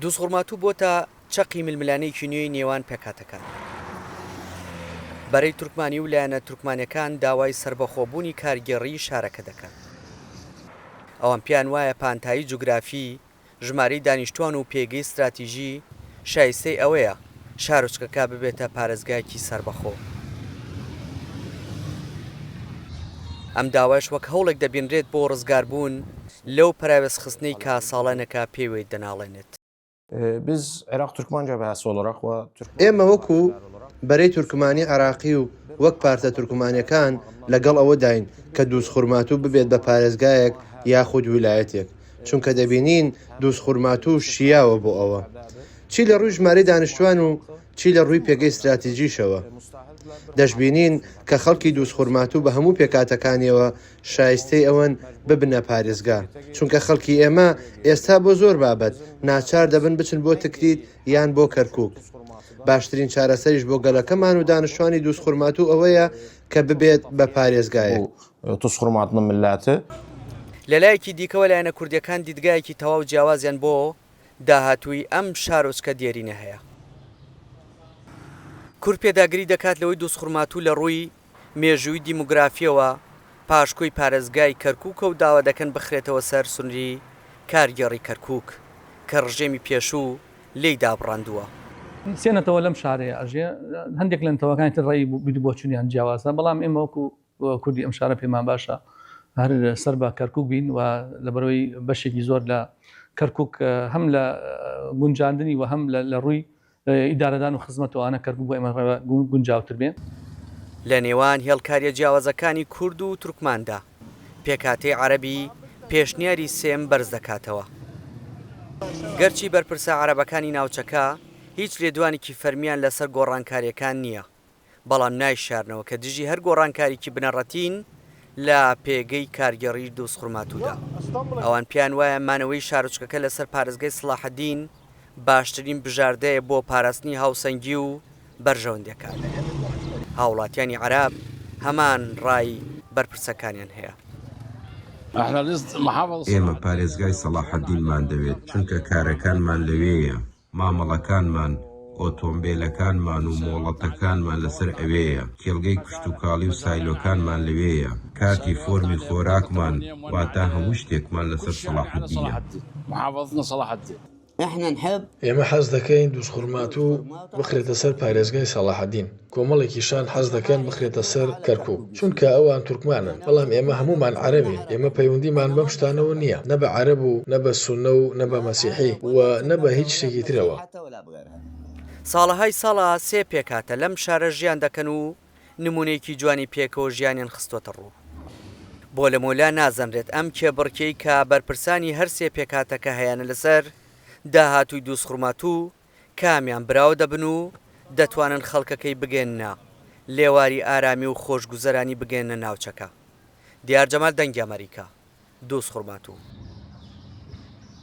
دوزخورماتوو بۆتە چەقی ململانێیەکی نوێی نێوان پێکهاتەکان. بەرەی تورکمانی و لایەنە تورکمانەکان داوای سەربەخۆبوونی کارگێڕیی شارەکە دەکەن. ئەوان پێیان وایە پانتایی جوگرافی، ژمارەی دانیشتووان و پێگەی ستراتیژی شایستەی ئەوەیە شارۆچکەکە ببێتە پارێزگایەکی سەربەخۆ. ئەم داوایش وەک هەوڵێک دەبینرێت بۆ ڕزگاربوون لەو پەراوێزخستنەی کە ساڵانێکە پێوەی دەناڵێنێت. ئێمە وەکو بەرەی تورکمانی عێراقی و وەک پارتە تورکمانیەکان لەگەڵ ئەوەداین کە دوزخورماتوو ببێت بە پارێزگایەک یاخود ویلایەتێک، چونکە دەبینین دوزخورماتوو شیاوە بۆ ئەوە. چی لە ڕووی ژمارەی دانیشتوان و چی لە ڕووی پێگەی ستراتیجیشەوە. دەشبینین کە خەڵکی دوزخورماتوو بە هەموو پێکهاتەکانیەوە شایستەی ئەوەن ببنە پارێزگا، چونکە خەڵکی ئێمە ئێستا بۆ زۆر بابەت ناچار دەبن بچن بۆ تکریت یان بۆ کەرکوک. باشترین چارەسەریش بۆ گەلەکەمان و دانشتوانی دوزخورماتوو ئەوەیە کە ببێت بە پارێزگایەک. لەلایەکی دیکەوە لایەنە کوردییەکان دیدگایەکی تەواو جیاوازیان بۆ داهاتووی ئەم شارۆچکە دێرینە هەیە. کورد پێداگری دەکات لەوەی دوزخورماتوو لە ڕووی مێژووی دیموگرافییەوە پاشکۆی پارێزگای کەرکووکە و داوا دەکەن بخرێتەوە سەر سنووری کارگێڕی کەرکووک کە ڕژێمی پێشوو لێی دابڕاندووە. سێ نەتەوە لەم شارەیە ئەژێ، هەندێک لە نەتەوەکانی تر ڕەئی بیر و بۆچوونیان جیاوازە، بەڵام ئێمە وەکو کوردی ئەم شارە پێمان باشە هەر سەر بە کەرکووک بین و لەبەرئەوەی بەشێکی زۆر لە کەرکووک هەم لە گونجاندنی و هەم لە ڕووی ئیدارەدان و خزمەت و ئەوانە کەرکوک بۆ ئێمە ڕەوە گونجاوتر بێ. لە نێوان هێڵکارییە جیاوازەکانی کورد و تورکماندا، پێکهاتەی عەرەبی پێشنیاری سێم بەرز دەکاتەوە. گەرچی بەرپرسە عەرەبەکانی ناوچەکە هیچ لێدوانێکی فەرمییان لەسەر گۆڕانکارییەکان نییە، بەڵام نایشارنەوە کە دژی هەر گۆڕانکاریی بنەڕەتین لە پێگەی کارگێڕیی دوزخورماتوودا. ئەوان پێیان وایە مانەوەی شارۆچکەکە لەسەر پارێزگای سڵاحەدین باشترین بژاردەیە بۆ پاراستنی هاوسەنگی و بەرژەوەندییەکان. هاوڵاتیانی عەرەب هەمان ڕای بەرپرسەکانیان هەیە. ئێمە پارێزگای سەڵاحەدینمان دەوێت، چونکە کارەکانمان لەوێیە. مامەڵەکانمان، ئۆتۆمبێلەکانمان و مۆڵەتەکانمان لەسەر ئەوێیە، کێڵگەی کشتوکاڵی و سایلۆکانمان لەوێیە، کارتی فۆرمی خۆراکمان، واتە هەموو شتێکمان لەسەر سەڵاحەدینە. ئێمە حەز دەکەین دوزخورماتوو بخرێتە سەر پارێزگای سەڵاحەدین. کۆمەڵێکیشان حەز دەکەن بخرێتە سەر کەرکوک، چونکە ئەوان تورکمانن، بەڵام ئێمە هەموومان عەرەبین، ئێمە پەیوەندیمان بەم شتانەوە نییە، نە بە عەرەب و نە بە سوننە و نە بە مەسیحی و نە بە هیچ شتێکی ترەوە. ساڵەهای ساڵە سێ پێکهاتە لەم شارە ژیان دەکەن و نموونەیەکی جوانی پێکەوە ژیانیان خستۆتە ڕوو. بۆ لەمەولا نازانرێت ئەم کێبڕکێی کە بەرپرسانی هەر سێ پێکهاتەکە هەیانە لەسەر داهاتووی دووزخورماتوو کامیان براوە دەبن و دەتوانن خەڵکەکەی بگەیەننە لێواری ئارامی و خۆشگوزەرانی بگەیەننە ناوچەکە. دیار جەمال دەنگی ئەمەریکا، دووزخورماتوو.